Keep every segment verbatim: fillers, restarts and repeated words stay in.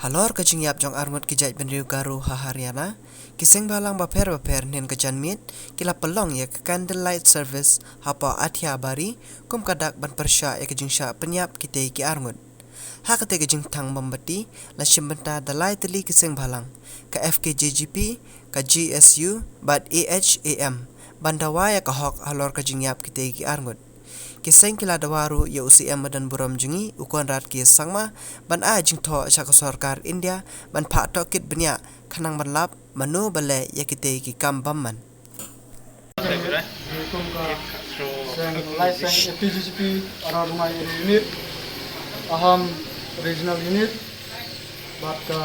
Halor ka jingïap jong arngut ki jaitbynriew Garo ha Haryana, ki seng bhalang bapher bapher hynnin ka janmiet ki la pynlong ïa ka candlelight service hapoh Athiabari kum ka dak ban pyrshah ïa ka jingshah pynïap kitei ki arngut. Ha katei ka jingthang mombati la shim bynta da lai tylli ki seng bhalang, ka F K J G P, ka G S U bad A H A M ban dawa ïa ka hok halor ka jingïap kitei ki arngut. Ki seng ki la dawa ruh ïa u C M badonburom jong ngi u Conrad K Sangma ban ai jingthoh sha ka sorkar India ban phah tohkit bniah khnang ban lap mano ba leh ïa kitei ki kam bymman. Kum ka seng, lai seng F K J G P Ara Rngai Area Unit, Aham Regional Unit bad ka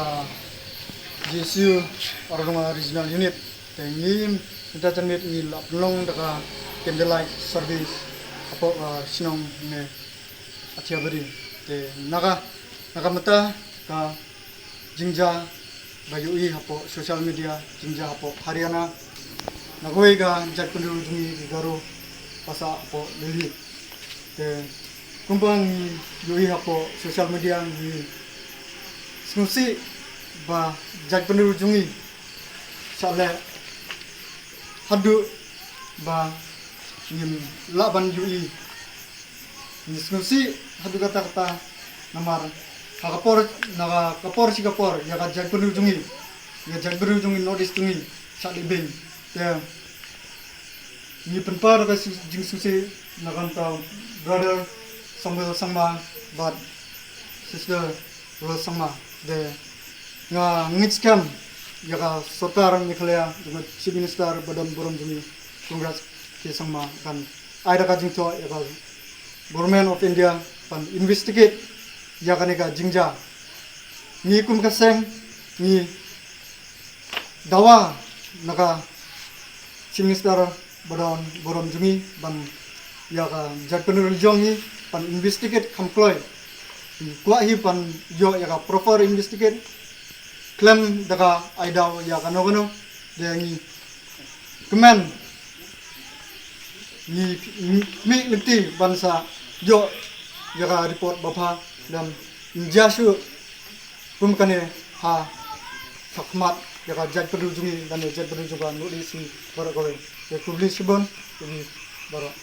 G S U Ara Rngai Regional Unit. Te ngi mynta janmiet ngi la pynlong da ka candlelight service hapoh ka shnong ne Athiabari. Te na ka, na ka mynta ka jingjia ba ïohi hapoh social media, jingjia hapoh Haryana, na kawei ka jaitbynriew jong ngi ki Garo ba sah hapoh Delhi. Te kumba ngi ïohi hapoh social media ngi sngewsih ba jaitbynriew jong ngi shah leh haduh ba ngim lah ban ïohi. Ngi sngewsih haduh katta katta namar ha ka por, na ka por shi ka por ïa ka jaitbynriew jong ngi, ïa ka jaitbynriew jong ngi North East jong ngi shah leh beiñ. Te ngi pynpaw da ka jingsngewsih na ka bynta brother Samuel Sangma bad sister Rose Sangma. Te nga ngeit skhem ïa ka sorkar Meghalaya jong ka Chief Minister badonburom jong ngi Conrad K Sangma kan ai da ka jingthoh ïa ka Government of India ban investigate ïa kane ka jingjia. Ngi kum ka seng ngi dawa na ka Chief Minister badonburom jong ngi ban ïa ka jaitbynriew jong ngi ban investigate kham kloi. Ngi kwah hi ban ïoh ïa ka proper investigate khlem da ka ai daw ïa kano kano. Te ngi kmen ngi mih lynti ban sa ïoh ïa ka report ba bha, lem ngi jia shuh kum kane ha shakhmat ïa ka jaitbynriew jong ngi lane jaitbynriew jong ka North East baroh kawei. Te khublei shibun ïa phi baroh.